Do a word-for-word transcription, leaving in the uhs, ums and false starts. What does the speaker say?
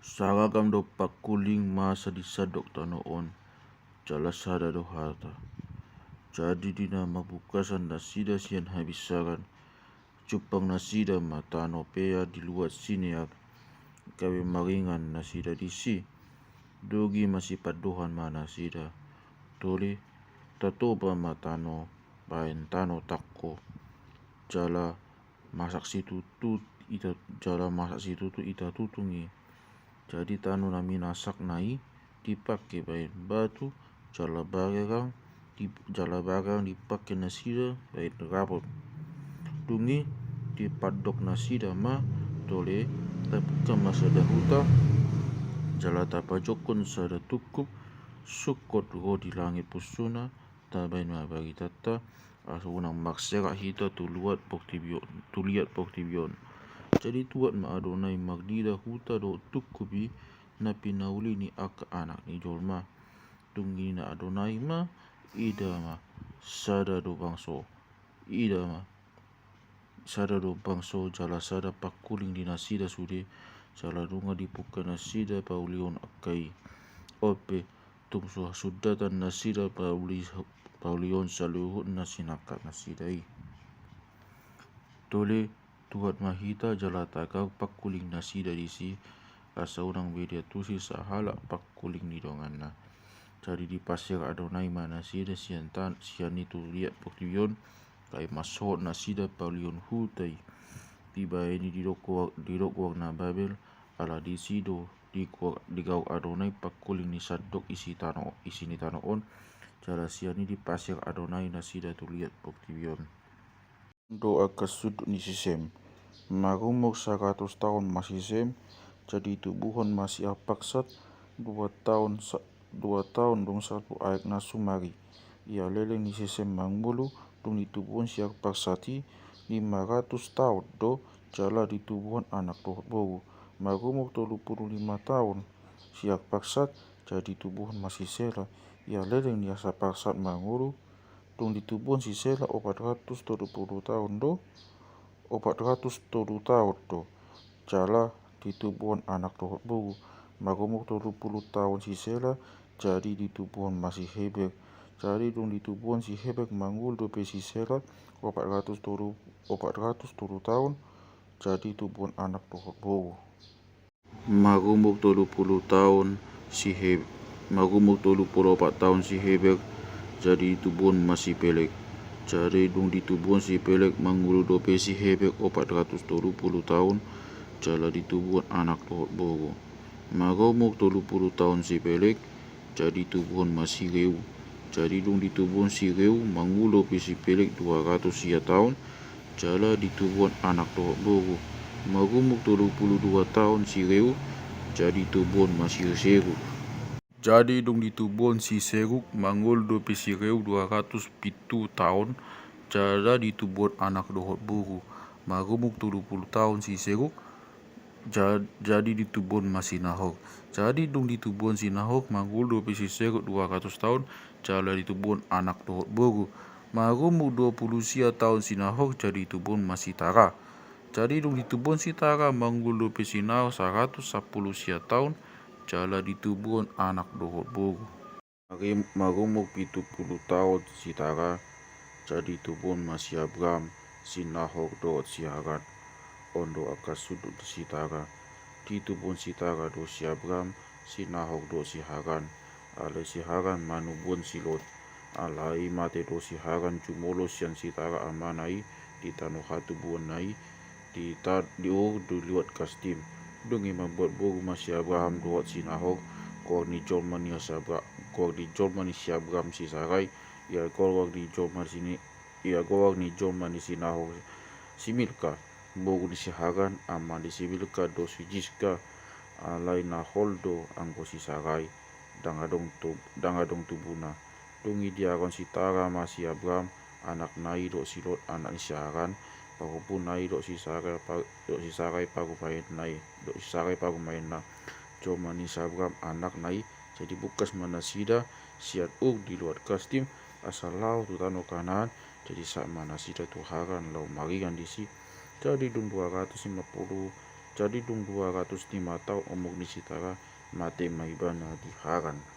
Saragam do pangkuling masa di sandok tano on, jala sada do hata. Jadi di na marbungkasan nasida sian habinsaran, jumpang nasida ma tano pea di luat Sinear, gabe maringan nasida disi. Dung i masipandohan ma nasida. Tole, tatopa ma tano baen tano tangko. Jala masak situtu ita, jala masak situtu ita tutung i. Jadi tano na minasakna i dipangke baen batu, jala bagerang di, jala bagerang dipangke nasida baen rabot. Dung i dipandok nasida ma, tole, tabuka ma sada huta, jala tapajongjong sada tungkup, sungkot ro di langit pusuna, tabaen ma baritanta, asa unang marserak hita tu luat portibi on, tu liat portibi on. Jadi tuat ma Adonai marnida huta dohot tungkup i na pinauli ni angka anak ni jolma. Dung ninna Adonai ma, ida ma, sada do bangso, ida ma, sada do bangso jala sada pangkuling di nasida sude, jala nunga dipungka nasida paulihon angka i. On pe, tung so hasundatan nasida pauli-, paulihon saluhutna sinangkap nasida i. Tole, tuat ma hita jala tagauk pangkuling nasida disi, asa unang be diantusi sahalak pangkuling ni donganna. Jadi dipaserak Adonai ma nasida sian tan-, sian i tu liat portibi on, gabe mansohot nasida paulihon huta i. Dibaen i didok goar, didok goarna Babel, ala disi do digoar, digauk Adonai pangkuling ni sandok isi tano, isi ni tano on, jala sian i dipaserak Adonai nasida tu liat portibi on. On do angka sundut ni si Sem. Marumur saratus taon ma si Sem, jadi ditubuhon ma si Arpaksad, dua taon sa-, dua taon dung salpu aek na sumari. Ia leleng ni si Sem mangolu, dung ditubuhon si Arpaksad i lima ratus taon do, jala ditubuhon anak dohot boru. Marumur tolu pulu lima taon si Arpaksad, jadi ditubuhon ma si Sela. Ia leleng ni Arpaksad mangolu, dung ditubuhon si Sela opat ratus tolu pulu taon do, opat ratus tolu taon do, jala ditubuhon anak dohot boru. Marumur tolu pulu taon si Sela, jadi ditubuhon ma si Heber. Jadi dung ditubuhon si Heber mangolu dope si Sela opat ratus tolu, opat ratus tolu taon, jadi ditubuhon anak dohot boru. Marumur tolu pulu taon si He-, marumur tolu pulu opat taon si Heber, jadi ditubuhon ma si Peleg. Jadi dung ditubuhon si Peleg mangolu dope si Heber opat ratus tolu pulu taon, jala ditubuhon anak dohot boru. Marumur tolu pulu taon si Peleg, jadi ditubuhon ma si Reu. Jadi dung ditubuhon si Reu mangolu dope si Peleg dua ratus sia taon, jala ditubuhon anak dohot boru. Marumur tolu pulu dua taon si Reu, jadi ditubuhon ma si Serug. Jadi dung ditubuhon si Serug mangolu dope si Reu dua ratus pitu taon, jala ditubuhon anak dohot boru. Marumur tolu pulu taon si Serug, ja-, jadi ditubuhon ma si Nahor. Jadi dung ditubuhon si Nahor mangolu dope si Serug dua ratus taon, jala ditubuhon anak dohot boru. Marumur dua pulu sia taon si Nahor, jadi ditubuhon ma si Tara. Jadi dung ditubuhon si Tara mangolu dope si Nahor saratus sampulu sia taon, jala ditubuhon anak dohot boru. Mari-, marumur pitu pulu taon si Tara, jadi ditubuhon ma si Abram, si Nahor dohot si Haran. On do angka sundut ni si Tara. Ditubuhon si Tara do si Abram, si Nahor dohot si Haran. Alai si Haran manubuhon si Lot. Alai mate do si Haran jumolo sian si Tara amana i di tano hatubuanna i, di ta-, di Ur di luat Kasdim. Dung i mambuat boru ma si Abraham dohot si Nahor, goar ni jolma ni si Abra-, goar ni jolma ni si Abraham si Sarai, ia goar ni jolma ni si ni-, ia goar ni jolma ni si Nahor si Milka. Boru ni si Haran, ama ni si Milka do si Jiska. Alai na hol do anggo si Sarai, ndang adong tu-, ndang adong tubuna. Dung i diagoan si Tara ma si Abram, anakna i dohot si Lot, anak ni si Haran, parumpuna i dohot si Sarai pa-, dohot si Sarai parumaenna i, dohot si Sarai parumaenna. Jolma ni si Abram, anakna i, jadi bungkas ma nasida sian Ur di luat Kasdim, asa laho tu tano Kanaan, jadi sahat ma nasida tu Haran laho maringan disi. Jadi dung dua ratus lima pulu Jadi dung dua ratus lima taon umur ni Sitara, mate ma ibana di Haran.